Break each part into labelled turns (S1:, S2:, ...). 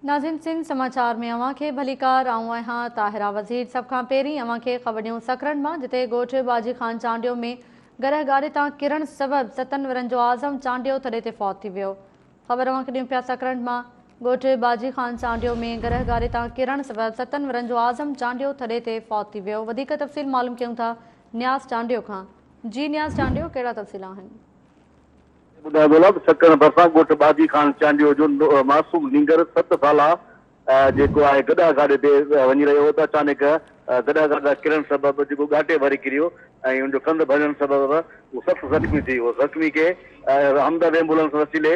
S1: ناظرين سنڌ سماچار ۾ اوهان کي ڀليڪار، آئون آهيان طاهره وزير. سڀ کان پهرين اوهان کي خبر ڏيون سڪرنڊ مان، جتي ڳوٺ باجي خان چانڊيو ۾ گرهه گاڏي تان ڪرڻ سبب ستن ورهين جو اعظم چانڊيو ٿڏي تي فوت ٿي ويو. خبر اوهان کي ڏيون پيا سڪرنڊ مان، ڳوٺ باجي خان چانڊيو ۾ گرهه گاڏي تان ڪرڻ سبب ستن ورهين جو اعظم چانڊيو ٿڏي تي فوت ٿي ويو. وڌيڪ تفصيل معلوم ڪيون ٿا نياز چانڊيو کان. جي نياز چانڊيو، ڪهڙا تفصيل آهن؟
S2: ٻڌايو ويو آهي ته سڪرنڊ ڀرسان ڳوٺ ٻاجهي خان چانڊيو جو معصوم نينگر 7 سالا جيڪو آهي گڏهه گاڏي تي وڃي رهيو هو ته اچانڪ گڏهه گاڏي تان ڪرڻ سبب جيڪو ڳاٽي ڀري ڪريو ۽ ان جو ڪنڌ ڀڃڻ سبب هو سخت زخمي ٿي ويو. زخمي کي همدرد ايمبولنس وسيلي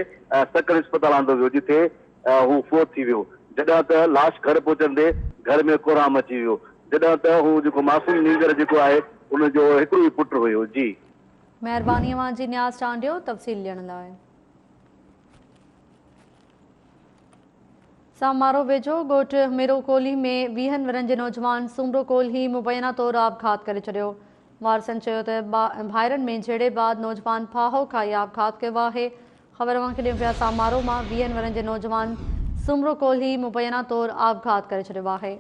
S2: سڪرنڊ اسپتال آندو ويو جتي هو فوت ٿي ويو جڏهن ته لاش گهر پهچندي گهر ۾ ڪهرام مچي ويو جڏهن ته هو جيڪو معصوم نينگر جيڪو آهي ان جو هڪڙو ئي پٽ هيو. جي.
S1: مهرباني اوهان جي نياز چانڊيو تفصيل ڏيڻ لاء. سامارو ويجهو ڳوٺ ميرو ڪولهي ۾ ويهن ورهين جي نوجوان سومرو ڪولهي مبينا طور آپگهات ڪري ڇڏيو. وارثن چيو ته ڀائرن ۾ جهيڙي بعد نوجوان ڦاهو کائي آپگهات ڪيو آهي. خبر اوهان کي ڏيون پيا سامارو مان ويهن ورهين جي نوجوان سومرو ڪولهي مبينا طور آپگهات ڪري ڇڏيو آهي.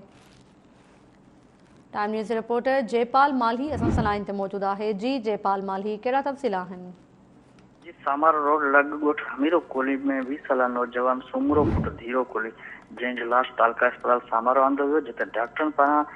S1: ٽائيم نيوز جي رپورٽر جيپال مالهي اسان سان لائين تي موجود آهي. جي جيپال مالهي ڪهڙا تفصيل آهن؟
S3: جي سامارو روڊ لڳ ڳوٺ هميرو ڪولهي ۾ 20 سالا نوجوان سومرو پٽ ڌيرو ڪولهي جنهن جو لاش تعلقه اسپتال سامارو آندو ويو جتي ڊاڪٽرن پاران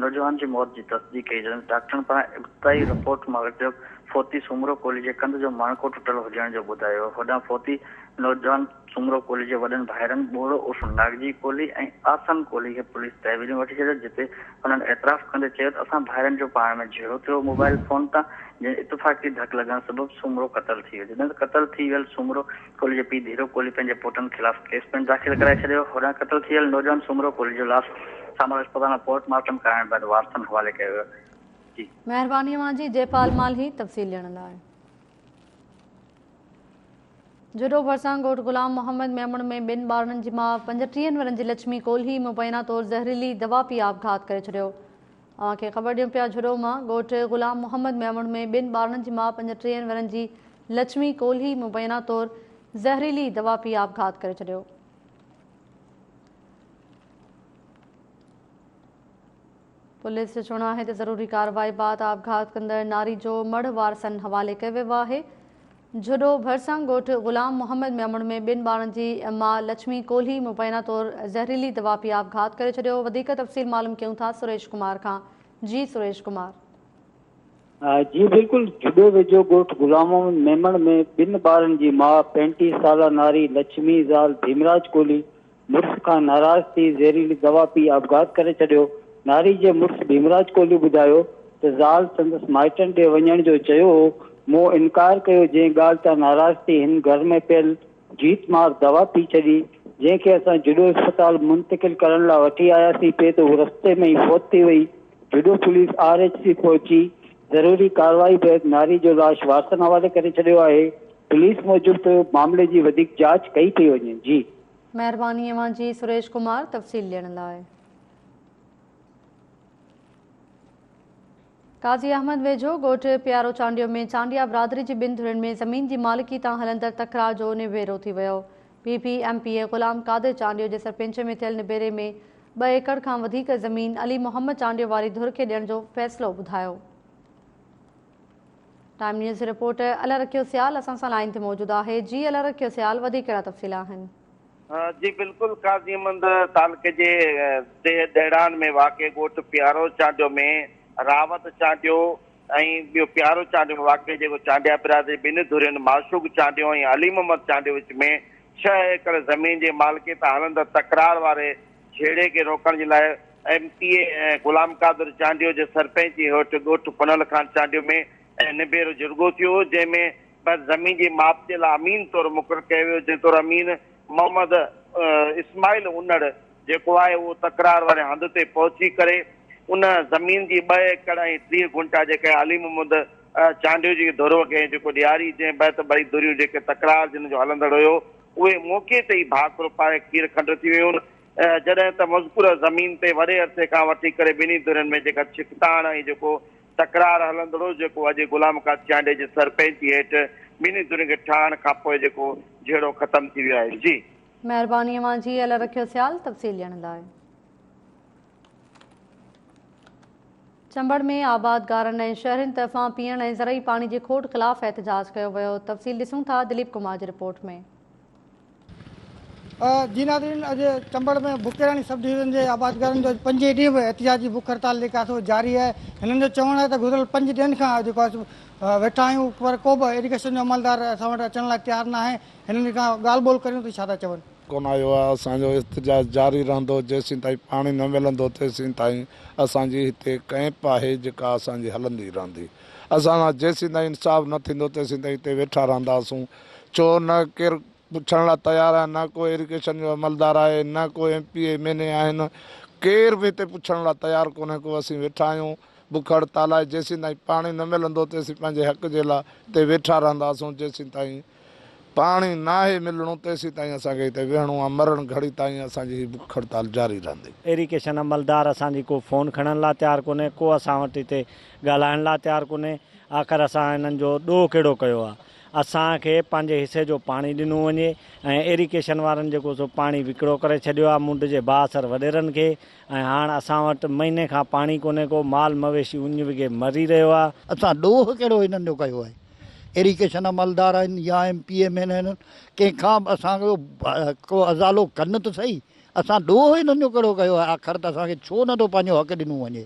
S3: نوجوان جي موت جي تصديق ڪئي جڏهن ته ڊاڪٽرن پاران ابتدائي رپورٽ موجب فوتي سومرو ڪولهي جي ڪنڌ جو ماڻڪو ٽٽل هجڻ جو ٻڌايو ويو هوڏانهن فوتي نوجوان سومرو ڪولهي جي وڏن ڀائرن ٻوڙو عرف ناگجي ڪولهي ۽ آسن ڪولهي کي پوليس تحويل ۾ وٺي ڇڏيو جتي هنن اعتراف ڪندي چيو ته اسان ڀائرن جو پاڻ ۾ جهيڙو ٿيو هو موبائل فون تان جنهن اتفاقي ڌڪ لڳڻ سبب سومرو قتل ٿي ويو جڏهن ته قتل ٿي ويل سومرو ڪولهي جي پيء ڌيرو ڪولهي پنهنجي پوٽن خلاف ڪيس پڻ داخل ڪرائي ڇڏيو هوڏانهن قتل ٿي ويل نوجوان سومرو ڪولهي جو لاش سامارو اسپتال ۾ پوسٽ مارٽم ڪرائڻ بعد وارثن حوالي ڪيو ويو جي.
S1: مهرباني اوهان جي جيپال مالهي تفصيل ڏيڻ لاء. جهڏو ڀرسان ڳوٺ غلام محمد ميمڻ ۾ ٻن ٻارڙن جي ماء 35 ورهين جي لڇمي ڪولهي مبينا طور زهريلي دوا پي آپگهات ڪري ڇڏيو. اوهان کي خبر ڏيون پيا جهڏو مان ڳوٺ غلام محمد ميمڻ ۾ ٻن ٻارڙن جي ماء 35 ورهين جي لڇمي ڪولهي مبينا طور زهريلي دوا پي آپگهات ڪري ڇڏيو. پوليس جو چوڻ آهي ته ضروري ڪارروائي بعد آپگهات ڪندڙ ناري جو مڙهه وارثن حوالي ڪيو ويو آهي. جهڏو ڀرسان ڳوٺ غلام محمد ميمڻ ۾ ٻن ٻارن جي ماء لڇمي ڪولهي مبينا طور زهريلي دوا پي آپگهات ڪري ڇڏيو. وڌيڪ تفصيل معلوم ڪيون ٿا سريش ڪمار کان. جي سريش ڪمار.
S4: جي بلڪل جهڏو ويجهو ڳوٺ غلام محمد ميمڻ ۾ ٻن ٻارن جي ماء 35 سالا ناري لڇمي زال ڀيمراج ڪولهي مڙس کان ناراض ٿي زهريلي دوا پي آپگهات ڪري ڇڏيو. ناري جي مڙس ڀيمراج ڪولهي ٻڌايو ته زال سندس مائٽن ڏي وڃڻ جو چيو هو، مون انڪار ڪيو جنهن ڳالهه تان ناراض ٿي هن گهر ۾ پيل جيت مار دوا پي ڇڏي، جنهن کي اسان جهڏو اسپتال منتقل ڪرڻ لاء وٺي آياسين پي ته هو رستي ۾ ئي فوت ٿي وئي. Jhuddo police R H C پهچي ضروري ڪارروائي بعد ناري جو لاش وارثن حوالي ڪري ڇڏيو آهي. پوليس موجب ته معاملي جي وڌيڪ جاچ ڪئي پئي وڃي. جي.
S1: مهرباني اوهان جي سريش ڪمار تفصيل ڏيڻ لاء. قاضي احمد ويجهو ڳوٺ پيارو چانڊيو ۾ چانڊيا برادري جي ٻن ڌرين ۾ زمين جي مالڪي تان هلندڙ تڪرار جو نبيرو ٿي ويو. P P M P A Ghulam Qadir Chandio جي سرپئنچي ۾ ٿيل نبيري ۾ 2 ايڪڙ کان وڌيڪ زمين علي محمد چانڊيو واري ڌر کي ڏيڻ جو فيصلو ٻڌايو. ٽائيم نيوز جي رپورٽر الله رکيو سيال اسان سان لائين تي موجود آهي. جي الله رکيو سيال وڌيڪ ڪهڙا تفصيل آهن؟
S5: جي بلڪل قاضي احمد تعلقي جي ديهه ڏهڙان ۾ واقع ڳوٺ پيارو چانڊيو ۾ راوت چانڊيو ۽ ٻيو پيارو چانڊيو ۾ واقع جيڪو چانڊيا برادري ٻن ڌرين معشوق چانڊيو ۽ علي محمد چانڊيو وچ ۾ 6 ايڪڙ زمين جي مالڪي تان هلندڙ تڪرار واري جهيڙي کي روڪڻ جي لاء M P A Ghulam Qadir Chandio جي سرپئنچي هيٺ ڳوٺ پنهل خان چانڊيو ۾ نبيرو جرڳو ٿيو هو جنهن ۾ بعد زمين جي ماپ جي لاء امين طور مقرر ڪيو ويو جنهن طور امين محمد اسماعيل انڙ جيڪو آهي اهو تڪرار واري هنڌ تي پهچي ڪري ان زمين جي 2 ايڪڙ ۽ 30 گهنٽا جيڪي علي محمد چانڊيو جي ڌر کي جيڪو ڏياري جنهن بعد ٻئي ڌريون جيڪي تڪرار جن جو هلندڙ هيو اهي موقعي تي ئي ڀاڪر پائي کير کنڊ ٿي ويون، جڏهن ته مذڪوره زمين تي وڏي عرصي کان وٺي ڪري ٻنهي ڌرين ۾ جيڪا ڇڪتاڻ ۽ جيڪو تڪرار هلندڙ هو، جيڪو اڄ غلام قادر چانڊيي جي سرپئنچي هيٺ ٻنهي ڌرين کي ٺاهڻ کانپوء جيڪو جهيڙو ختم ٿي ويو آهي. جي.
S1: مهرباني اوهان جي الله رکيو سيال تفصيل ڏيڻ لاء. چمبڙ ۾ آبادگارن ۽ شهرين طرفان پيئڻ ۽ زرعي پاڻي جي کوٽ خلاف احتجاج ڪيو ويو تفصيل ڏسون ٿا دليپ ڪمار جي رپورٽ ۾.
S6: جي ناظرين اڄ چمبڙ ۾ بڪيراڻي سب ڊويزن جي آبادگارن جو اڄ پنجين ڏينهن به احتجاجي بک هڙتال جيڪا سو جاري آهي هنن جو چوڻ آهي ته گذريل پنج ڏينهن کان جيڪو آهي ويٺا آهيون پر ڪو به ايريگيشن جو عملدار اسان وٽ اچڻ لاء تيار ناهي هنن کان ڳالهه ٻولهه ڪريون ته ڇا ٿا چون.
S7: ڪونه آيو آهي اسان جو احتجاج جاري رهندو جيسين تائين پاڻي نه ملندو تيسين تائين اسان جي هتي ڪئمپ آهي جيڪا اسان جي هلندي رهندي اسان سان جيسين تائين انصاف نه ٿيندو تيسين تائين هتي ويٺا رهنداسون ڇو نه ڪير پڇڻ لاء تيار آهي نه ڪو ايريگيشن جو عملدار آهي نه ڪو M P A M N A آهن ڪير به هتي پڇڻ لاء تيار ڪونهي ڪو اسين ويٺا آهيون بک هڙتال آهي جيسين تائين پاڻي نه ملندو تيسين پنهنجي حق جي لاء هتي ويٺا رهنداسون جيسين تائين پاڻي ناهي ملڻو تيسين تائين اسان کي هتي ويهڻو آهي مرڻ گهڙي تائين اسان جي هي بک هڙتال جاري رهندي.
S8: ايريگيشن عملدار اسان جي ڪو فون کڻڻ لاء تيار ڪونهي ڪو اسان وٽ هتي ڳالهائڻ لاء تيار ڪونهي آخر اسان هنن جو ڏوهه ڪهڙو ڪيو آهي اسان کي پنهنجي حصي جو پاڻي ڏنو وڃي ۽ ايريگيشن وارن جيڪو سو پاڻي وڪرو ڪري ڇڏيو آهي منڍ جي بااثر وڏيرن کي ۽ هاڻ اسان وٽ مهيني کان پاڻي ڪونهي ڪو، مال مويشي اڃ وگهي مري رهيو آ.
S9: اسان ڏوهه ڪهڙو هنن جو ڪيو آهي؟ ايريگيشن عملدار آهن يا ايم پي ايم اين آهن، ڪنهن کان به اسان جو ڪو ازالو ڪن ته سهي، اسان ڏوهه هنن جو ڪهڙو ڪيو آهي؟ آخر ته اسان کي ڇو نه ٿو پنهنجو حق ڏنو وڃي؟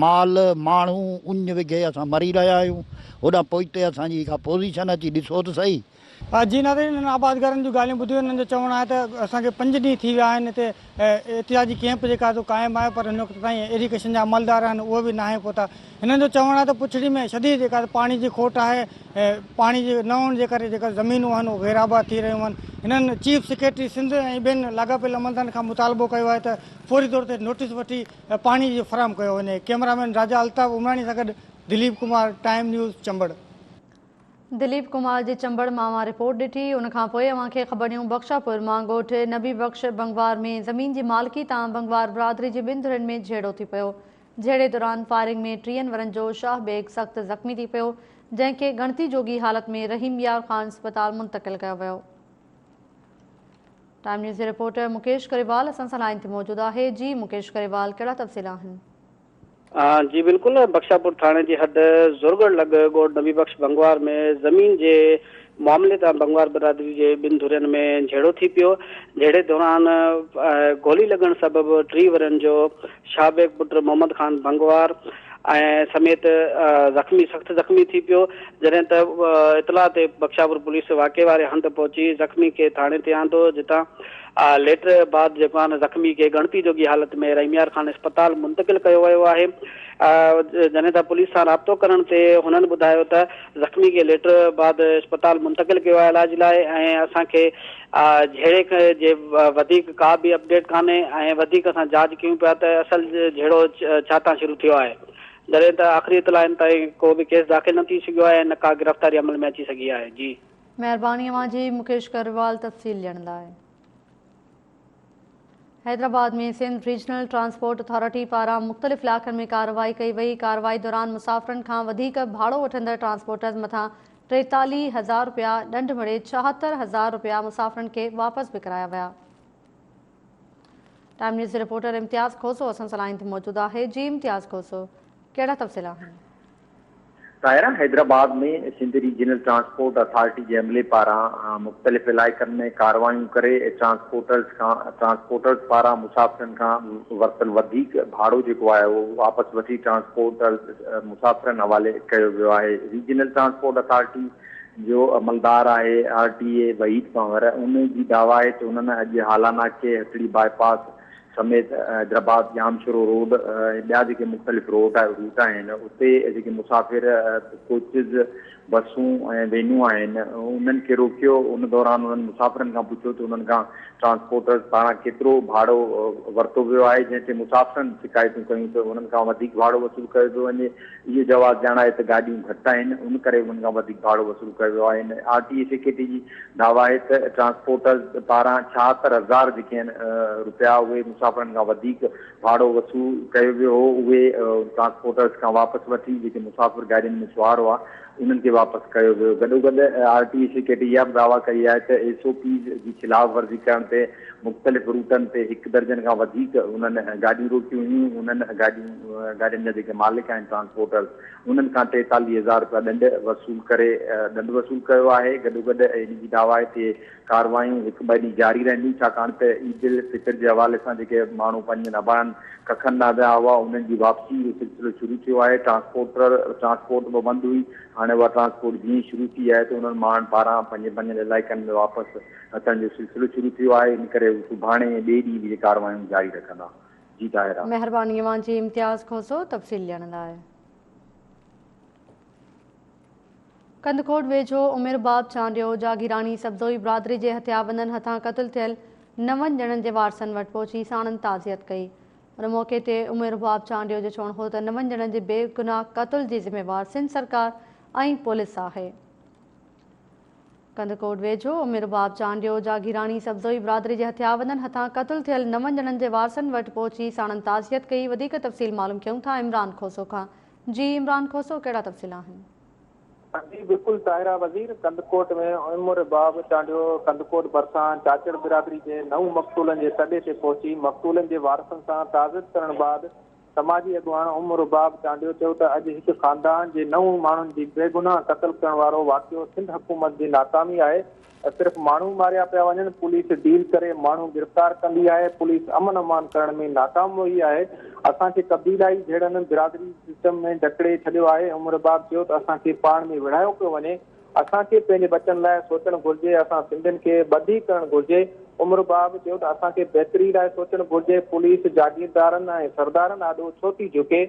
S9: مال، ماڻهو اڃ وگهي اسان مري رهيا آهيون، هوڏانهن پوئتي اسان جي ڪا پوزيشن اچي ڏسو ته سهي.
S6: جي ناظرين انهن آبادگارن جون ڳالهيون ٻڌيون انهن جو چوڻ آهي ته اسان کي پنج ڏينهن ٿي ويا آهن هتي احتجاجي ڪيمپ جيڪا سو قائم آهي پر هن وقت تائين ايريگيشن جا عملدار آهن اهي به ناهن پهتا هنن جو چوڻ آهي ته پڇڙي ۾ شديد جيڪا پاڻي جي کوٽ آهي پاڻي جي نه هئڻ جي ڪري جيڪا زمينون آهن اهي غير آباد ٿي رهيون آهن هنن چيف سيڪريٽري سنڌ ۽ ٻين لاڳاپيل عملدارن کان مطالبو ڪيو آهي ته فوري طور تي نوٽيس وٺي پاڻي جو فراهم ڪيو وڃي ڪئميرا مين راجا الطاف عمراڻي سان گڏ دليپ ڪمار ٽائيم نيوز چمبڙ.
S1: دليپ ڪمار جي چمبڙ مان اوهان رپورٽ ڏٺي ان کان پوء اوهان کي خبر ڏيون بخشاپور مان ڳوٺ نبي بخش بنگوار ۾ زمين جي مالڪي تان بنگوار برادري جي ٻن ڌرين ۾ جهيڙو ٿي پيو جهيڙي دوران فائرنگ ۾ ٽيهن ورهن جو شاهه بيگ سخت زخمي ٿي پيو جنهن کي ڳڻتي جوڳي حالت ۾ رحيم يار خان اسپتال منتقل ڪيو ويو. ٽائيم نيوز جي رپورٽر مڪيش گريوال اسان سان لائين تي موجود آهي جي مڪيش گريوال ڪهڙا تفصيل آهن.
S10: جي بلڪل بخشاپور ٿاڻي جي حد زورڳڙ لڳ ڳوٺ نبي بخش بنگوار ۾ زمين جي معاملي تان بنگوار برادري جي ٻن ڌرين ۾ جهيڙو ٿي پيو جهيڙي دوران گولي لڳڻ سبب 30 ورهين جو شاهه بيگ پٽ محمد خان بنگوار ۽ سميت زخمي سخت زخمي ٿي پيو جڏهن ته اطلاع تي بخشاپور پوليس واقعي واري هنڌ پهچي زخمي کي ٿاڻي تي آندو جتان ليٽر بعد جيڪو آهي زخمي کي ڳڻتي جوڳي حالت ۾ رحيم يار خان اسپتال منتقل ڪيو ويو آهي جڏهن ته پوليس سان رابطو ڪرڻ تي هنن ٻڌايو ته زخمي کي ليٽر بعد اسپتال منتقل ڪيو آهي علاج لاء ۽ اسان کي جهيڙي جي وڌيڪ ڪا به اپڊيٽ ڪانهي ۽ وڌيڪ اسان جاچ ڪيون پيا ته اصل جهيڙو ڇا تان شروع ٿيو آهي جڏهن ته آخري اطلاعن تائين ڪو به ڪيس داخل نه ٿي سگهيو آهي ۽ نه ڪا گرفتاري عمل ۾ اچي سگهي آهي جي.
S1: مهرباني اوهان جي مڪيش ڪروال تفصيل ڏيڻ لاء. Hyderabad ۾ Sindh regional transport authority پاران مختلف علائقن ۾ ڪارروائي ڪئي وئي، ڪارروائي دوران مسافرن کان وڌيڪ ڀاڙو وٺندڙ ٽرانسپورٽرز مٿان 43 هزار رپيا ڏنڊ مڙهي 76 هزار رپيا مسافرن کي واپس به ڪرايا ويا. ٽائيم نيوز جي رپورٽر امتياز کوسو اسان سان لائين تي موجود آهي، جي امتياز کوسو ڪهڙا تفصيل آهن؟
S11: Tahira, Hyderabad ۾ Sindh regional transport authority جي عملي پاران مختلف علائقن ۾ ڪارروايون ڪري ٽرانسپورٽرز کان ٽرانسپورٽرز پاران مسافرن کان ورتل وڌيڪ ڀاڙو جيڪو آهي اهو واپس وٺي ٽرانسپورٽرز مسافرن حوالي ڪيو ويو آهي ريجنل ٽرانسپورٽ اٿارٽي جو عملدار آهي آر ٽي اي وحيد پنهور ان جي دعويٰ آهي ته انهن اڄ هالا ناڪي هٽڙي باء پاس سميت حيدرآباد ڄامشورو روڊ ۽ ٻيا جيڪي مختلف روڊ روٽ آهن اتي جيڪي مسافر ڪوچز بسون ۽ وينون آهن انهن کي روڪيو ان دوران انهن مسافرن کان پڇيو ته انهن کان ٽرانسپورٽرز پاران ڪيترو ڀاڙو ورتو ويو آهي جنهن تي مسافرن شڪايتون ڪيون ته انهن کان وڌيڪ ڀاڙو وصول ڪيو پيو وڃي اهو جواز ڄاڻايو ته گاڏيون گهٽ آهن ان ڪري انهن کان وڌيڪ ڀاڙو وصول ڪيو ويو آهي. هن آر ٽي اي سيڪريٽري جي دعويٰ آهي ته ٽرانسپورٽرز پاران 76 هزار جيڪي آهن رپيا اهي مسافرن کان وڌيڪ ڀاڙو وصول ڪيو ويو هو اهي ٽرانسپورٽرز کان واپس وٺي جيڪي مسافر گاڏين ۾ سوار هئا انهن کي واپس ڪيو ويو. گڏوگڏ آر ٽي اي سيڪريٽري اها به دعويٰ ڪئي آهي ته ايس او پيز جي خلاف ورزي ڪرڻ تي مختلف روٽن تي هڪ درجن کان وڌيڪ انهن گاڏيون روڪيون هيون، انهن گاڏيون گاڏين جا جيڪي مالڪ آهن ٽرانسپورٽرز انهن کان 43 هزار رپيا ڏنڊ وصول ڪري ڏنڊ وصول ڪيو آهي. گڏوگڏ ان جي دعويٰ آهي ته ڪارروايون هڪ ٻه ڏينهن جاري رهنديون ڇاڪاڻ ته عيد الفطر جي حوالي سان جيڪي ماڻهو پنهنجن اباڻن ڪکن ڏانهن ويا هئا انهن جي واپسي جو سلسلو شروع ٿيو آهي ٽرانسپورٽر ٽرانسپورٽ به بند هئي هاڻي اها ٽرانسپورٽ جيئن ئي شروع ٿي آهي ته انهن ماڻهن پاران پنهنجي پنهنجن علائقن ۾ واپس اچڻ جو سلسلو شروع ٿيو آهي ان ڪري هو سڀاڻي ۽ ٻئي ڏينهن به اهي ڪارروايون جاري رکندا جي طاهره.
S1: مهرباني اوهان جي امتياز کوسو تفصيل ڏيڻ لاء. ڪنڌڪوٽ ويجهو عمر باب چانڊيو جاگيراڻي سبزوئي برادري جي هٿيابندن هٿان قتل ٿيل نون ڄڻن جي وارثن وٽ پهچي ساڻن تعزيت ڪئي. ان موقعي تي عمر باب چانڊيو جو چوڻ هو ته نون ڄڻن جي بيگناهه قتل جي ذميوار سنڌ سرڪار ۽ پوليس آهي. ڪنڌڪوٽ ويجهو عمر باب چانڊيو جاگيراڻي سبزوئي برادري جي هٿيابندن هٿان قتل ٿيل نون ڄڻن جي وارثن وٽ پهچي ساڻن تعزيت ڪئي. وڌيڪ تفصيل معلوم ڪيون ٿا عمران کوسو کان. جي عمران کوسو ڪهڙا تفصيل آهن؟
S12: جي بلڪل طاهره وزير، ڪنڌڪوٽ ۾ عمر باب چانڊيو ڪنڌڪوٽ ڀرسان چاچڙ برادري جي نو مقتولن جي تڏي تي پهچي مقتولن جي وارثن سان تعزيت ڪرڻ بعد سماجي اڳواڻ عمر باب چانڊيو چيو ته اڄ هڪ خاندان جي نو ماڻهن جي بيگناهه قتل ڪرڻ وارو واقعو سنڌ حڪومت جي ناڪامي آهي صرف ماڻهو ماريا پيا وڃن، پوليس ڊيل ڪري ماڻهو گرفتار ڪندي آهي، پوليس امن امان ڪرڻ ۾ ناڪام وئي آهي، اسان کي قبيلائي جهيڙن برادري سسٽم ۾ جڪڙي ڇڏيو آهي، عمر رباب چيو ته اسان کي پاڻ ۾ وڙهايو پيو وڃي، اسان کي پنهنجي ٻچن لاء سوچڻ گهرجي، اسان سنڌين کي ٻڌي ڪرڻ گهرجي، عمر رباب چيو ته اسان کي بهتري لاء سوچڻ گهرجي، پوليس جاگيردارن ۽ سردارن آڏو ڇو ٿي جهڪي،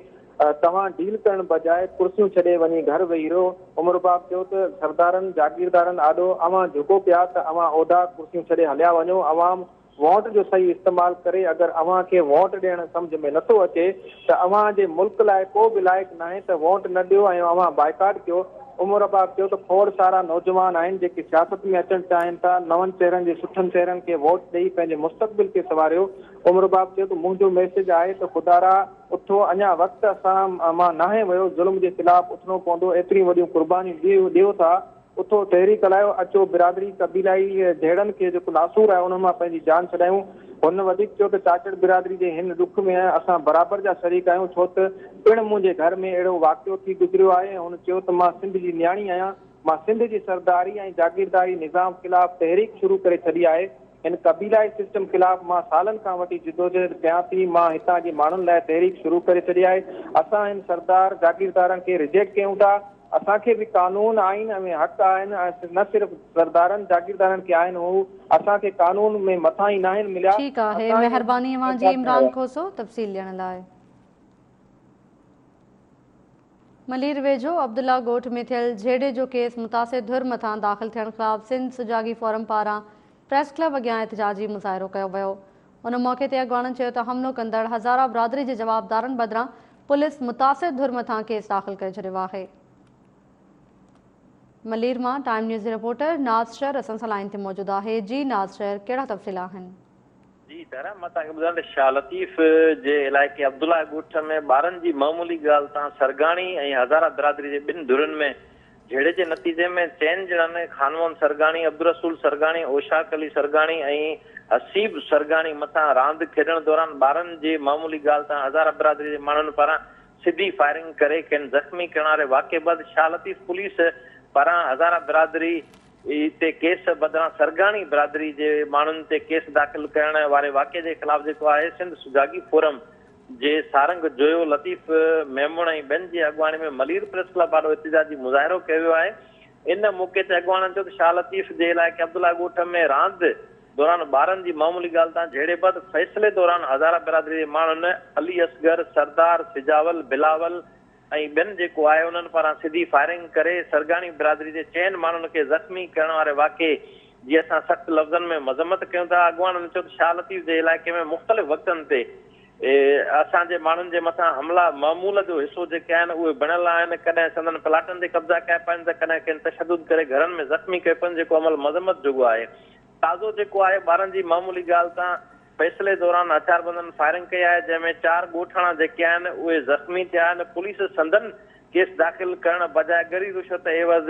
S12: توهان ڊيل ڪرڻ بجاء ڪرسيون ڇڏي وڃي گهر ويهي رهو. عمر رباب چيو ته سردارن، جاگيردارن آڏو اوهان جهڪو پيا ته اوهان عهدا، ڪرسيون ڇڏي هليا وڃو. عوام ووٽ جو صحيح استعمال ڪري اگر اوهان کي ووٽ ڏيڻ سمجهه ۾ نٿو اچي ته اوهان جي ملڪ لاء ڪو به لائق ناهي ته ووٽ نه ڏيو ۽ اوهان بائيڪاٽ ڪيو. عمر رباب چيو ته کوڙ سارا نوجوان آهن جيڪي سياست ۾ اچڻ چاهين ٿا، نون چهرن جي سٺن چهرن کي ووٽ ڏئي پنهنجي مستقبل کي سنواريو. عمر رباب چيو ته منهنجو ميسيج آهي ته خدارا! اٿو، اڃا وقت اسان مان ناهي ويو، ظلم جي خلاف اٿڻو پوندو، ايتريون وڏيون قربانيون ڏيو ٿا، اٿو تحريڪ هلايو، اچو برادري، قبيلائي جهيڙن کي جيڪو ناسور آهي ان مان پنهنجي جان ڇڏايون. هن وڌيڪ چيو ته چاچڙ برادري جي هن ڏک ۾ اسان برابر جا شريڪ آهيون، ڇو ته پڻ منهنجي گهر ۾ اهڙو واقعو ٿي گذريو آهي ۽ هن چيو ته مان سنڌ جي نياڻي آهيان، مان سنڌ جي سرداري ۽ جاگيرداري نظام خلاف تحريڪ شروع ڪري ڇڏي آهي، هن قبيلائي سسٽم خلاف مان سالن کان وٺي جدوجهد ڪيان ٿي، مان هتان جي ماڻهن لاء تحريڪ شروع ڪري ڇڏي آهي، اسان هن سردار، جاگيردارن کي ريجيڪٽ ڪيون ٿا، اسان کي به قانون، آئين ۽ حق آهن ۽ نه صرف سردارن، جاگيردارن کي آهن، هو اسان کي قانون ۾ مٿاهين ناهن مليا،
S1: ٺيڪ آهي
S12: اسان کي
S1: مهرباني اوهان جي عمران کوسو تفصيل ڏيڻ لاء. ملير ويجهو عبدالله ڳوٺ ۾ ٿيل جهيڙي جو ڪيس متاثر ڌر مٿان داخل ٿيڻ خلاف سنڌ سجاڳي فورم پاران پريس ڪلب اڳيان احتجاجي مظاهرو ڪيو ويو. ان موقعي تي اڳواڻن چيو ته حملو ڪندڙ هزاره برادري جي جوابدارن بدران پوليس متاثر ڌر مٿان ڪيس داخل ڪري ڇڏيو آهي. ملير مان ٽائيم نيوز جي رپورٽر ناز شر اسان سان لائين تي موجود آهي. جي ناز شر ڪهڙا تفصيل آهن؟
S5: جي دارا مان توهان کي ٻڌايان ته شاهه لطيف جي علائقي عبدالله ڳوٺ ۾ ٻارن جي معمولي ڳالهه تان سرگاڻي ۽ هزاره برادري جي ٻن ڌرين ۾ جهيڙي جي نتيجي ۾ چئن ڄڻن خان محمد سرگاڻي، عبدالرسول سرگاڻي، اوشاق علي سرگاڻي ۽ حسيب سرگاڻي مٿان راند کيڏڻ دوران ٻارن جي معمولي ڳالهه تان هزاره برادري جي ماڻهن پاران سڌي فائرنگ ڪري کين زخمي ڪرڻ واري واقعي بعد شاهه لطيف پوليس پاران هزاره برادري تي ڪيس بدران سرگاڻي برادري جي ماڻهن تي ڪيس داخل ڪرڻ واري واقعي جي خلاف جيڪو آهي سنڌ سجاڳي فورم جي سارنگ جويو، لطيف ميمڻ ۽ ٻين جي اڳواڻي ۾ ملير پريس ڪلب آڏو احتجاجي مظاهرو ڪيو ويو آهي. ان موقعي تي اڳواڻن چيو ته شاهه لطيف جي علائقي عبدالله ڳوٺ ۾ راند دوران ٻارن جي معمولي ڳالهه تان جهيڙي بعد فيصلي دوران هزاره برادري جي ماڻهن علي اصغر، سردار، سجاول، بلاول ۽ ٻين جيڪو آهي انهن پاران سڌي فائرنگ ڪري سرگاڻي برادري جي چئن ماڻهن کي زخمي ڪرڻ واري واقعي جي اسان سخت لفظن ۾ مذمت ڪيون ٿا. اڳواڻن چيو ته شاهه لطيف جي علائقي ۾ مختلف وقتن تي اسان جي ماڻهن جي مٿان حملا معمول جو حصو جيڪي آهن اهي بڻيل آهن ڪڏهن سندن پلاٽن تي قبضا ڪيا پيا آهن ته ڪڏهن کين تشدد ڪري گهرن ۾ زخمي ڪيو پيا آهن جيڪو عمل مذمت جوڳو آهي تازو جيڪو آهي ٻارن جي معمولي ڳالهه تان فيصلي دوران هٿياربندن فائرنگ ڪئي آهي جنهن ۾ چار ڳوٺاڻا جيڪي آهن اهي زخمي ٿيا آهن پوليس سندن ڪيس داخل ڪرڻ بجاء ڳري رشوت عيوض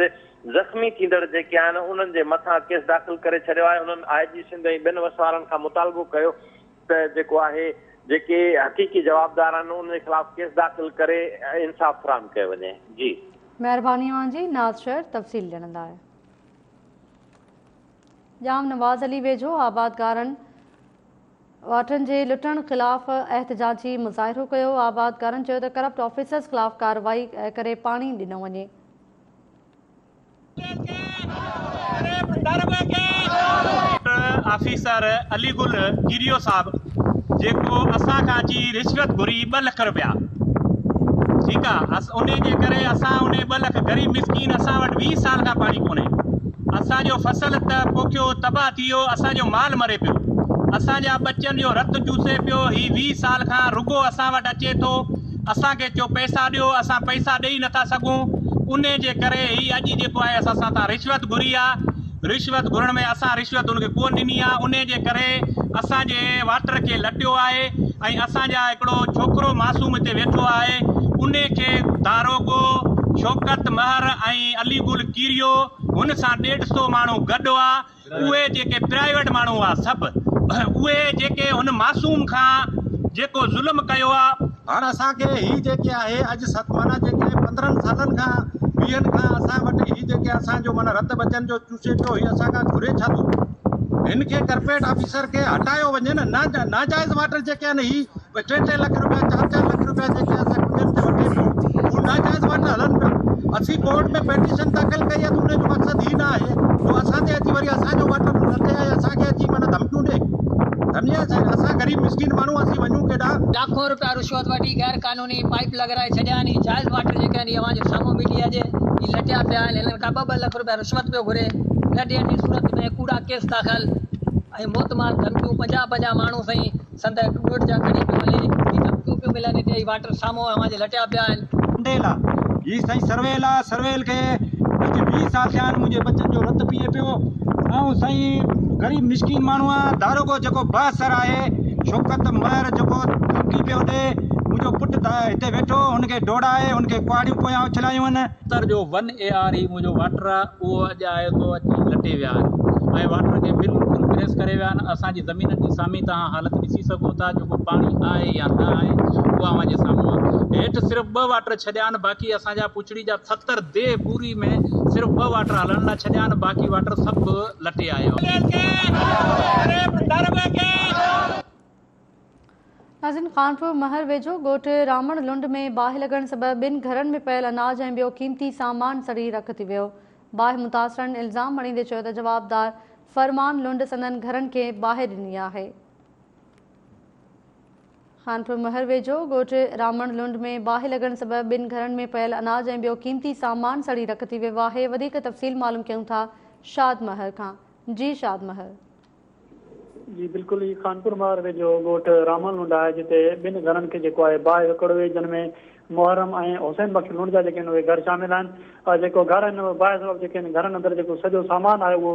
S5: زخمي ٿيندڙ جيڪي آهن انهن جي مٿان ڪيس داخل ڪري ڇڏيو آهي انهن آء جي سنڌ ۽ ٻين وس وارن کان مطالبو ڪيو ته جيڪو آهي جيڪي حقيقي جوابدار آهن انهن جي خلاف ڪيس داخل ڪري انصاف فراهم ڪيو وڃي جي.
S1: مهرباني اوهان جي ناز شر تفصيل ڏيڻ لاء. ڄام نواز علي ويجهو آبادگارن واٽرن جي لٽڻ خلاف احتجاجي مظاهرو ڪيو، آبادگارن چيو ته ڪرپٽ آفيسرز خلاف ڪارروائي ڪري پاڻي ڏنو وڃي.
S13: آفيسر علي گل گيريو صاحب جيڪو اسان کان اچي رشوت گهري ٻه لک روپيا ٺيڪ آ انهي جي ڪري اسان انهي ٻه لک غريب مسڪين اسان وٽ 20 سال کان پاڻي ڪونهي اسان جو فصل ته پوکيو تباهه ٿي ويو اسان جو مال مري پيو اسان جا ٻچن جو رت چوسي پيو هي 20 سال کان رڳو اسان وٽ اچي ٿو اسان کي چو پئسا ڏيو اسان پئسا ڏئي نٿا سگهون انهي جي ڪري هي اڄ جيڪو آهي اسان سان تان رشوت گهري آ رشوت گهرڻ ۾ اسان رشوت ان کي ڪون ڏني آ انهي جي ڪري اسان جي واٽر کي لٽيو آهي ۽ اسان جا هڪڙو ڇوڪرو معصوم هتي ويٺو آهي انهي کي داروغو شوڪت مهر ۽ علي گل ڪيريو هن سان ڏيڍ سو ماڻهو گڏ هئا اهي جيڪي پرائيويٽ ماڻهو هئا سڀ اهي جيڪي هن معصوم کان جيڪو ظلم ڪيو آ.
S14: هاڻ اسان کي هي جيڪي آهي اڄ ست معنيٰ جيڪي 15 سالن کان ويهن کان اسان وٽ هي جيڪي اسان جو معنيٰ رت ٻچن جو چوسي پيو هي اسان کان گهري ڇا ٿو هن کي ڪرپيٽ آفيسر کي هٽايو وڃي نه ناجائز واٽر جيڪي آهن هي ٽي ٽي لک روپيا چار چار لک روپيا جيڪي اسان ڪنڊن تي وٺي پيو هو ناجائز واٽر هلن پيا اسين ڪورٽ ۾ پيٽيشن داخل ڪئي آهي ته ان جو مقصد هي نه آهي جو اسان تي اچي وري اسان جو واٽر لٽي ۽ اسان کي اچي معنيٰ ڌمڪيون ڏي سمجهيا سائين اسان غريب مسڪين ماڻهو اسين وڃون ڪيڏانهن.
S15: لاکون روپيا رشوت وٺي غير قانوني پائيپ لڳرائي ڇڏيا آهن هي جائز واٽر جيڪي آهن هي اوهان جي سامهون ميڊيا جي هي لٽيا پيا آهن هنن کان ٻه ٻه لک روپيا رشوت پيو گهري نه ڏيڻ جي صورت ۾ ڪوڙا ڪيس داخل ۽ موتمار ڌمڪيون 50 50 ماڻهو سائين سندس ڳوٺ جا کڻي پيو هلي هي ڌمڪيون پيون ملن هتي هي واٽر سامهون اوهان جي لٽيا پيا آهن.
S14: انڊيل آ هي سائين سرويل آ سرويل کي اڄ 20 سال ٿيا آهن منهنجي ٻچن جو رت پيئي پيو آئون سائين غريب مسڪين ماڻهو آهيان داروغو جيڪو بااثر آهي شوڪت مهر جيڪو ڌمڪي پيو ڏي منهنجو پٽ هتي ويٺو هن کي ڊوڙائي هن کي ڪهاڙيون پويان اڇلايون آهن.
S16: تر جو ون اي آر هي منهنجو واٽر آ اهو اڄ آيو ٿو اچي لٽي ويا آهن ۽ واٽر کي بلڪل پريس ڪري ويا آهن اسان جي زمينن جي سامهين توهان حالت ڏسي سگهو ٿا جيڪو پاڻي آهي يا نه آهي اها اوهان جي سامهون آهي هيٺ صرف ٻه واٽر ڇڏيا آهن باقي اسان جا پڇڙي جا 70 ديهه پوري ۾ صرف ٻه واٽر هلڻ لاء ڇڏيا آهن باقي واٽر سڀ لٽي آيو.
S1: ناظرين خانپور مهر ويجهو ڳوٺ رامڻ لنڊ ۾ باهه لڳڻ سبب ٻن گهرن ۾ پيل اناج ۽ ٻيو قيمتي سامان سڙي رک ٿي ويو. باهه متاثرن الزام هڻيندي چيو ته جوابدار فرمان لنڊ سندن گهرن کي باهه ڏني آهي. خانپور مهر ويجهو ڳوٺ رامڻ لنڊ ۾ باهه لڳڻ سبب ٻن گهرن ۾ پيل اناج ۽ ٻيو قيمتي سامان سڙي رک ٿي ويو آهي وڌيڪ تفصيل معلوم ڪيون ٿا شاد مهر کان جي شاد مهر.
S17: جي بلڪل هي خانپور مهر ويجهو ڳوٺ رامڻ لنڊ آهي جتي ٻن گهرن کي جيڪو آهي باهه وڪوڙي وئي جن ۾ محرم ۽ حسين بخش لنڊ جا جيڪي آهن اهي گهر شامل آهن جيڪو گهر آهن باهه سبب جيڪي آهن گهرن اندر جيڪو سڄو سامان آهي اهو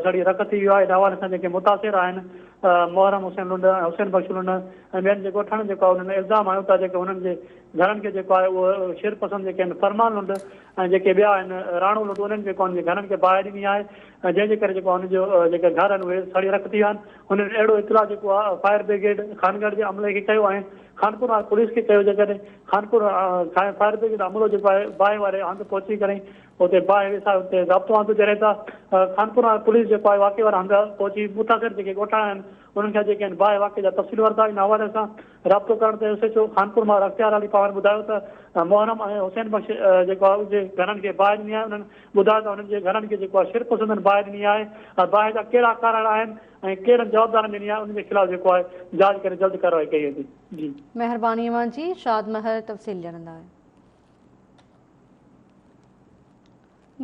S17: سڙي رک ٿي ويو آهي ان حوالي سان جيڪي متاثر آهن محرم حسين لنڊ ۽ حسين بخش لنڊ ۽ ٻين جي ڳوٺاڻن جيڪو آهي انهن الزام هنيو ته جيڪي هنن جي گهرن کي جيڪو آهي اهو شر پسند جيڪي آهن فرمان لنڊ ۽ جيڪي ٻيا آهن راڻو لنڊ انهن جيڪو انهن جي گهرن کي باهه ڏني آهي ۽ جنهن جي ڪري جيڪو آهي انهن جو جيڪي گهر آهن اهي سڙي رک ٿي ويا آهن هنن اهڙو اطلاع جيڪو آهي فائر برگيڊ خانڳڙهه جي عملي کي ڪيو ۽ خانپور پوليس کي ڪيو جيڪڏهن خانپور فائر برگيڊ عملو جيڪو آهي باهه واري هنڌ پهچي ڪري اتي باهه وسائي اتي ضابطو آندو جڏهن ته خانپور پوليس جيڪو آهي واقعي واري هنڌ پهچي متاثر جيڪي ڳوٺاڻا آهن انهن کان جيڪي آهن باهه واقعي جا تفصيل ورتا ان حوالي سان رابطو ڪرڻ تي ايس ايڇ او خانپور مهر اختيار علي پنهور ٻڌايو ته محرم ۽ حسين بخش جيڪو آهي ان جي گهرن کي باهه ڏني آهي انهن ٻڌايو ته انهن جي گهرن کي جيڪو آهي شرپسندن باهه ڏني آهي ۽ باهه جا ڪهڙا ڪارڻ آهن ۽ ڪهڙن جوابدارن ڏني آهي انهن جي خلاف جيڪو آهي جاچ ڪري جلد ڪارروائي ڪئي ويندي جي.
S1: مهرباني اوهان جي شاد مهر تفصيل ڏيڻ لاء.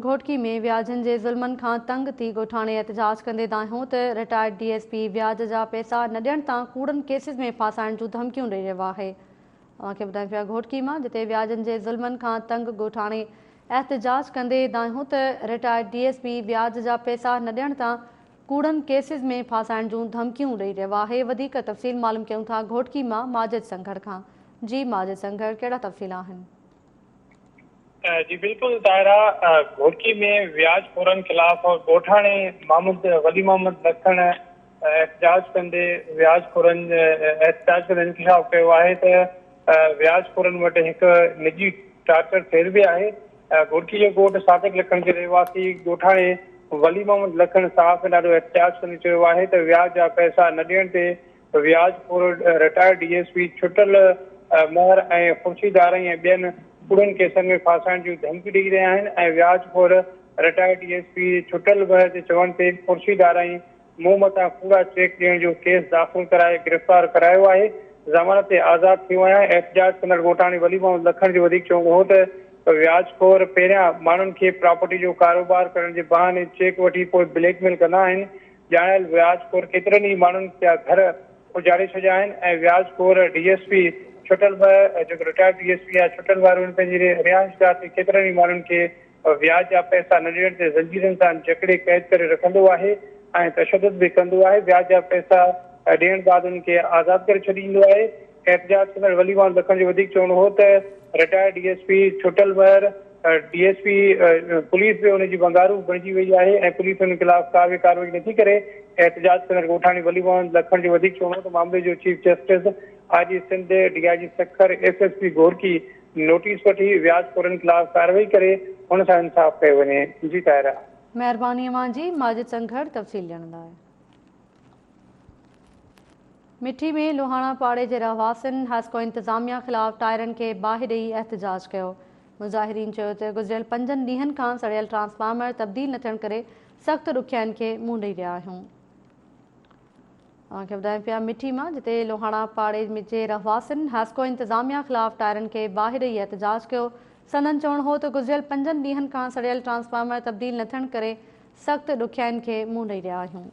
S1: گهوٽڪي ۾ وياجن جي ظلمن کان تنگ ٿي ڳوٺاڻي احتجاج ڪندي دانهيو ته رٽائرڊ ڊي ايس پي وياج جا پئسا نه ڏيڻ تان ڪوڙن ڪيسز ۾ ڦاسائڻ جون ڌمڪيون ڏئي رهيو آهي. اوهان کي ٻڌايون پيا گهوٽڪي مان جتي وياجن جي ظلمن کان تنگ ڳوٺاڻي احتجاج ڪندي دانهيو ته رٽائرڊ ڊي ايس پي وياج جا پئسا نه ڏيڻ تان ڪوڙن ڪيسز ۾ ڦاسائڻ جون ڌمڪيون ڏئي رهيو آهي وڌيڪ تفصيل معلوم ڪيون ٿا گهوٽڪي مان ماجد سنگهڙ کان جي ماجد سنگهڙ ڪهڙا تفصيل آهن.
S12: جي بلڪل طاهره، گهوٽڪي ۾ وياج خورن خلاف ڳوٺاڻي محمد ولي محمد لکڻ احتجاج ڪندي وياج خورن احتجاج ڪندي انڪشاف ڪيو آهي ته وياج خورن وٽ هڪ نجي ٽارچر سيل به آهي. گهوٽڪي جي ڳوٺ صادق لکڻ جي رهواسي ڳوٺاڻي ولي محمد لکڻ صحافين آڏو احتجاج ڪندي چيو آهي ته وياج جا پئسا نه ڏيڻ تي وياج خور retired D S P Chhutal Mehar ۽ Khurshid Arain ۽ ٻين ڪوڙن ڪيسن ۾ ڦاسائڻ جون ڌمڪيون ڏئي رهيا آهن ۽ وياج خور retired D S P Chhutal Mehar جي چوڻ تي خورشيد آرائين مون مٿان ڪوڙا چيڪ ڏيڻ جو ڪيس داخل ڪرائي گرفتار ڪرايو آهي، ضمانت تي آزاد ٿيو آهيان. احتجاج ڪندڙ ڳوٺاڻي ولي محمد لکڻ جو وڌيڪ چوڻ هو ته وياج خور پهريان ماڻهن کي پراپرٽي جو ڪاروبار ڪرڻ جي بهاني چيڪ وٺي پوء بليڪ ميل ڪندا آهن، ڄاڻايل وياج خور ڪيترن ئي ماڻهن جا گهر اجاڙي ڇڏيا آهن ۽ وياج خور ڊي ايس پي ڇٽل به جيڪو رٽائرڊ ڊي ايس پي آهي ڇٽل وارو ان پنهنجي رهائشگاهه تي ڪيترن ئي ماڻهن کي وياج جا پئسا نه ڏيڻ تي زنجيرن سان جڪڙي قيد ڪري رکندو آهي ۽ تشدد به ڪندو آهي وياج جا پئسا ڏيڻ بعد انهن کي آزاد ڪري ڇڏيندو آهي. احتجاج ڪندڙ ولي محمد لکڻ جو وڌيڪ چوڻ هو ته retired D S P Chhutal Mehar D S P police به ان جي ونگارو بڻجي وئي آهي ۽ پوليس ان خلاف ڪا به ڪارروائي نٿي ڪري. احتجاج ڪندڙ ڳوٺاڻي ولي محمد لکڻ جو وڌيڪ چوڻ هو ته معاملي جو chief justice, I G Sindh, D I G Sukkur, S S P Ghotki notice وٺي وياج خورن خلاف ڪارروائي ڪري هن سان انصاف ڪيو وڃي. جي طاهره.
S1: مهرباني اوهان جي ماجد سنگهڙ تفصيل ڏيڻ لاء. مٺي ۾ لوهاڻا پاڙي جي رهواسين حيسڪو انتظاميا خلاف ٽائرن کي باهه ڏئي احتجاج ڪيو. مظاهرين چيو ته گذريل پنجن ڏينهن کان سڙيل ٽرانسفارمر تبديل نه ٿيڻ ڪري سخت ڏکيائين کي منهن ڏئي رهيا آهيون. اوهان کي ٻڌايون پيا مٺي مان جتي لوهاڻا پاڙي جي رهواسين حيسڪو انتظاميا خلاف ٽائرن کي باهه ڏئي احتجاج ڪيو. سندن چوڻ هو ته گذريل پنجن ڏينهن کان سڙيل ٽرانسفارمر تبديل نه ٿيڻ ڪري سخت ڏکيائين کي منهن ڏئي رهيا آهيون.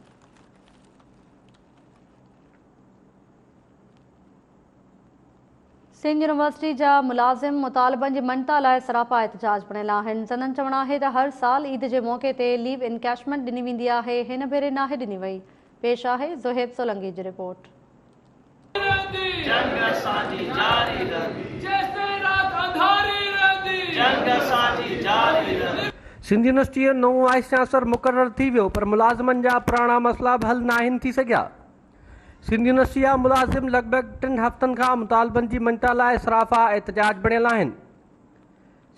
S1: سنڌ يونيورسٽي جا ملازم مطالبن جي مڃتا لاء سراپا احتجاج بڻيل آهن. سندن چوڻ آهي ته هر سال عيد جي موقعي تي ليو انڪيشمينٽ ڏني ويندي آهي، هن ڀيري ناهي ڏني وئي. پيش آهي زوهيب سولنگي جي رپورٽ.
S18: جنگ اسان جي جاري رهندي. جيستائين رات انڌاري رهندي. جنگ اسان جي جاري رهندي.
S19: سنڌ يونيورسٽيء جو نئون وائيس چانسلر مقرر ٿي ويو پر ملازمن جا پراڻا مسئلا به حل ناهن ٿي سگهيا. سنڌ يونيورسٽي جا ملازم لڳ ڀڳ ٽن هفتن کان مطالبن جي مڃتا لاء صرافا احتجاج بڻيل آهن.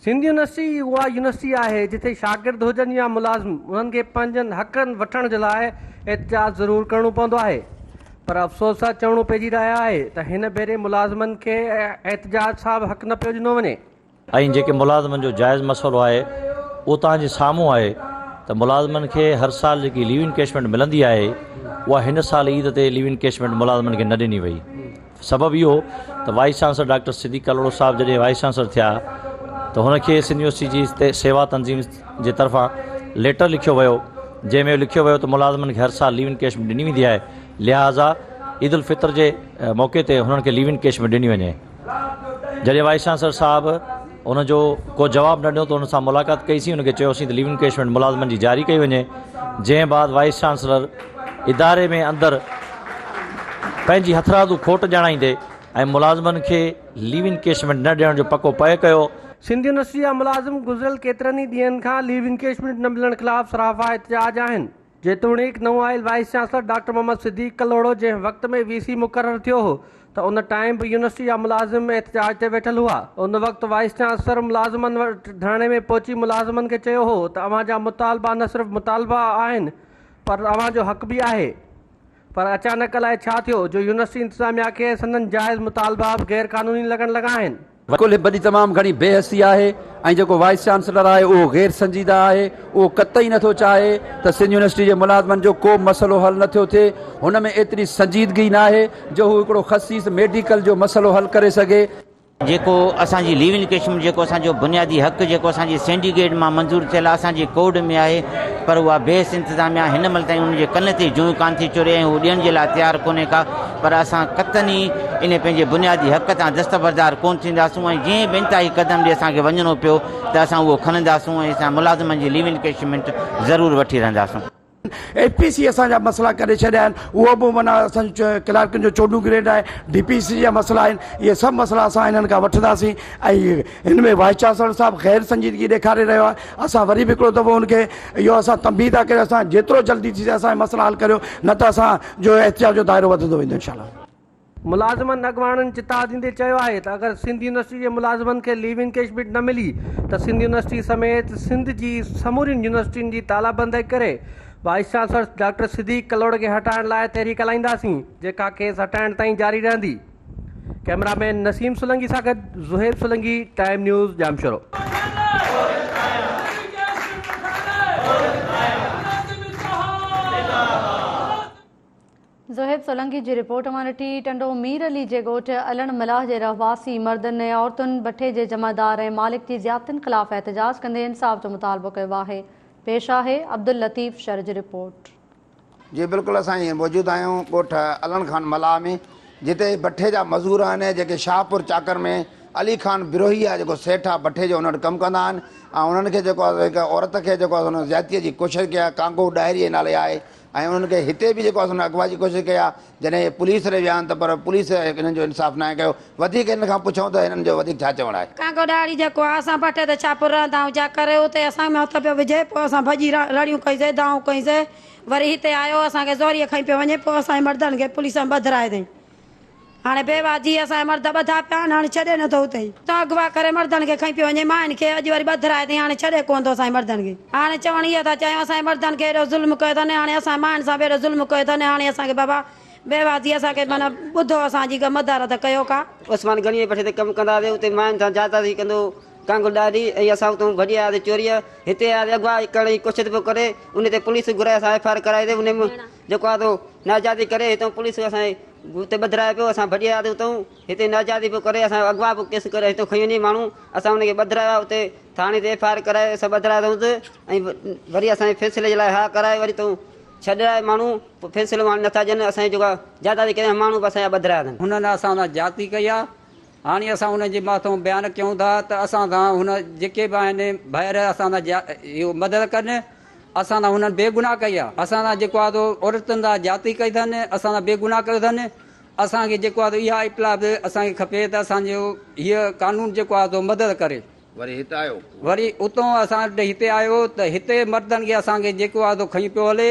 S19: سنڌ يونيورسٽي ئي اها يونيورسٽي آهي جتي شاگرد هجن يا ملازم انهن کي پنهنجن حقن وٺڻ جي لاء احتجاج ضرور ڪرڻو پوندو آهي پر افسوس سان چوڻو پئجي رهيو آهي ته هن ڀيري ملازمن کي احتجاج سان به حق نه پيو ڏنو وڃي.
S20: ۽ جيڪي ملازمن جو جائز مسئلو آهي اهو توهان جي سامهون آهي ته ملازمن کي هر سال جيڪي ليو انڪيشمينٽ ملندي آهي اها هن سال عيد تي ليو انڪيشمينٽ ملازمن کي نه ڏني وئي سبب اهو ته vice chancellor doctor Siddique Kalhoro صاحب جڏهن وائيس چانسلر ٿيا ته هن کي سنڌ يونيورسٽي جي سيوا تنظيم جي طرفان ليٽر لکيو ويو جنهن ۾ لکيو ويو ته ملازمن کي هر سال ليو انڪيشمينٽ ڏني ويندي آهي لهٰذا عيد الفطر جي موقعي تي هنن کي ليو انڪيشمينٽ ڏني وڃي جڏهن وائيس چانسلر صاحب ان جو ڪو جواب نه ڏنو ته ان سان ملاقات ڪئي سين ان کي چيوسين ته ليو انڪيشمينٽ ملازمن جي جاري ڪئي وڃي جنهن بعد وائيس چانسلر اداري ۾ اندر پنهنجي هٿرادو کوٽ ڄاڻائيندي ۽ ملازمن کي ليو انڪيشمينٽ نه ڏيڻ جو پڪو پهه ڪيو.
S19: سنڌ يونيورسٽي جا ملازم گذريل ڪيترن ئي ڏينهن کان ليو انڪيشمينٽ نه ملڻ خلاف صرافا احتجاج آهن. جيتوڻيڪ نئون آيل vice chancellor doctor Muhammad Siddique Kalhoro جنهن وقت ۾ وي سي مقرر ٿيو هو ته ان ٽائيم به يونيورسٽي جا ملازم احتجاج تي ويٺل هئا. ان وقت وائيس چانسلر ملازمن وٽ ڌرڻي ۾ پهچي ملازمن کي چيو هو ته اوهان جا مطالبا نه صرف مطالبا آهن پر اوهان جو حق به آهي پر اچانڪ الائي ڇا ٿيو جو يونيورسٽي انتظاميا کي سندن جائز مطالبا به غير قانوني لڳڻ لڳا آهن.
S21: ڪلهه وڏي تمام گهڻي بي حسي آهي ۽ جيڪو وائيس چانسلر آهي اهو غير سنجيده آهي اهو قطعي نٿو چاهي ته سنڌ يونيورسٽي جي ملازمن جو ڪو مسئلو حل نٿو ٿئي هن ۾ ايتري سنجيدگي ناهي جو هو هڪڙو خصيص ميڊيڪل جو مسئلو حل ڪري سگهي.
S22: جيڪو اسان جي ليو انڪيشمينٽ جيڪو اسان جو بنيادي حق جيڪو اسان جي سينڊيڪيٽ مان منظور ٿيل آهي اسان جي ڪوڊ ۾ آهي پر اها بيحس انتظاميا هن مهل تائين ان جي ڪن تي جونء ڪانه ٿي چوري ۽ هو ڏيڻ جي لاء تيار ڪونهي ڪا پر اسان قطعاً ئي انهي پنهنجي بنيادي حق تان دستبردار ڪونه ٿينداسون ۽ جنهن به انتهائي قدم ڏي اسان کي وڃڻو پيو ته اسان اهو کڻنداسون ۽ اسان ملازمن جي ليو انڪيشمينٽ ضرور وٺي رهنداسون.
S2: ايف پي سي اسان جا مسئلا ڪري ڇڏيا آهن اهو به معنيٰ اسان جو ڪلارڪن جو چوڏهون گريڊ آهي ڊي پي سي جا مسئلا آهن اهي سڀ مسئلا اسان انهن کان وٺنداسين ۽ هن ۾ وائيس چانسلر صاحب غير سنجيدگي ڏيکاري رهيو آهي اسان وري به هڪڙو دفعو ان کي اهو اسان تنبيهه ٿا ڪريون اسان جيترو جلدي ٿي سگهي اسان جا مسئلا حل ڪريو نه ته اسان جو احتجاج جو دائرو وڌندو ويندو انشاء الله.
S19: ملازمن اڳواڻن چتاء ڏيندي چيو آهي ته اگر سنڌ يونيورسٽي جي ملازمن کي ليو انڪيشمينٽ نه ملي ته سنڌ يونيورسٽي سميت سنڌ جي سمورين يونيورسٽين جي تالا بندي ڪري vice chancellor doctor Siddique Kalhoro کي هٽائڻ لاء تحريڪ هلائينداسين جيڪا کيس هٽائڻ تائين جاري رهندي. ڪئميرا مين نسيم سولنگي سان گڏ زوهيب سولنگي، ٽائيم نيوز، ڄامشورو.
S1: زوهيب سولنگي جي رپورٽ مان ڏٺي ٽنڊو مير علي جي ڳوٺ علڻ ملاح جي رهواسي مردن ۽ عورتن بٺي جي جمعدار ۽ مالڪ جي زيادتين خلاف احتجاج ڪندي انصاف جو مطالبو ڪيو آهي پيش آهي عبداللطيف شر جي رپورٽ.
S3: جي بلڪل اسان هينئر موجود آهيون ڳوٺ علڻ خان ملاح ۾ جتي بٺي جا مزور آهن جيڪي شاهپور چاڪر ۾ علي خان بروهي آهي جيڪو سيٺ آهي بٺي جو ان وٽ ڪم ڪندا آهن ۽ انهن کي جيڪو آهي هڪ عورت کي جيڪو آهي ان زيادتي جي ڪوشش ڪئي آهي ڪانگو ڏاهري جي نالي آهي ۽ انهن کي هتي به جيڪو آهي سو اغوا جي ڪوشش ڪئي آهي جڏهن اهي پوليس ڏي ويا آهن ته پر پوليس هنن جو انصاف ناهي ڪيو وڌيڪ هنن کان پڇون ته هنن جو وڌيڪ ڇا چوڻ آهي.
S23: ڪانگو ڏاڙهي جيڪو آهي اسان بٺي تي ڇاپر رهندا آهيون جا ڪري اتي اسان ۾ هٿ پيو وجهي پوء اسان ڀڄي رڙيون ڪئي سي دانهون ڪئي سي وري هتي آيو اسان کي زوريء کڻي پيو وڃي پوء اسان جي مردن کي پوليس ۾ ٻڌرائي اٿئي. هاڻي بيواهه جي اسان جا مرد ٻڌا پيا آهن، هاڻي ڇڏي نٿو اتي ئي. اتان اغوا ڪري مردن کي کڻي پيو وڃي، ماين کي اڄ وري ٻڌرائي اٿئي، هاڻي ڇڏي ڪونه ٿو اسان جي مردن کي. هاڻي چوڻ اهو ٿا چاهيون اسان جي مردن کي ايڏو ظلم ڪيو اٿن، هاڻي اسان جي ماين سان به ايڏو ظلم ڪيو اٿن، هاڻي اسان کي بابا بيواهه جي اسان کي معنيٰ ٻڌو اسان جي ڪا مدد ڪيو ڪا.
S24: عثمان غنيء جي بٺي تي ڪم ڪندا هئاسين، اتي ماين سان زيادتي ڪندو هو، ڪانگل ڏاڏي ۽ اسان اتان ڀڄي آياسين چوريء، هتي آياسين اغوا ڪرڻ جي ڪوشش پيو ڪري، ان تي پوليس گهرائي اسان ايف I R ڪرائي سين، ان ۾ جيڪو آهي سو ناجائزي ڪري هتان پوليس اسان کي اتي ٻڌرائي پيو اسان ڀڄي آياسين اتان هتي ناجائزي پيو ڪري اسان جو اغوا پيو ڪيس ڪري هتان کڻي وڃي ماڻهو اسان ان کي ٻڌرايو آهي اتي ٿاڻي تي ايف I R ڪرائي اسان ٻڌرايو اٿئونس ۽ وري اسان جي فيصلي جي لاء ها ڪرائي وري اتان ڇڏرائي ماڻهو پوء فيصلو هاڻي نٿا ڏين اسان جي جيڪا زيادتي ڪري ماڻهو به اسان جا ٻڌرايا اٿن.
S25: هنن اسان سان زيادتي ڪئي آهي هاڻي اسان انهن جي مٿان بيان ڪيون ٿا ته اسان سان هن جيڪي به آهن ڀائر اسان سان اهو مدد ڪن اسان سان هنن بي گناهه ڪئي آهي اسان سان جيڪو آهي سو عورتن سان زيادتي ڪئي اٿن اسان سان بي گناهه ڪيو اٿن اسان کي جيڪو آهي سو اها اطلاع به اسان کي کپي ته اسان جو هيء قانون جيڪو آهي سو مدد ڪري.
S3: وري هت آيو.
S25: وري اتون اسان وٽ هتي آيو ته هتي مردن کي اسان کي جيڪو آهي سو کڻي پيو هلي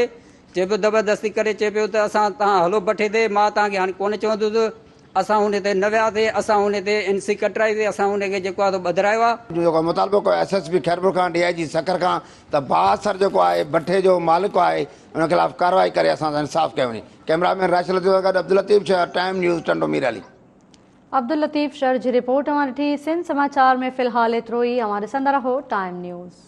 S25: چئي پيو زبردستي ڪري چئي پيو ته اسان توهان هلو بٺي تي مان توهان کي هاڻي ڪونه چوندس اسان ان تي نه وياسي، اسان ان تي اين سي ڪٽرائي سي، اسان ان کي جيڪو آهي سو ٻڌرايو آهي.
S3: جو جيڪو مطالبو ڪيو ايس ايس پي خيرپور کان ڊي I جي سکر کان ته بااثر جيڪو آهي بٺي جو مالڪ آهي ان خلاف ڪارروائي ڪري اسان سان انصاف ڪيو وڃي ڪئميرا مين راشد لطيف سان گڏ عبداللطيف شر ٽائيم نيوز ٽنڊو مير علي.
S1: عبداللطيف شر جي رپورٽ اوهان ڏٺي سنڌ سماچار ۾ في الحال ايترو ئي اوهان ڏسندا رهو ٽائيم نيوز.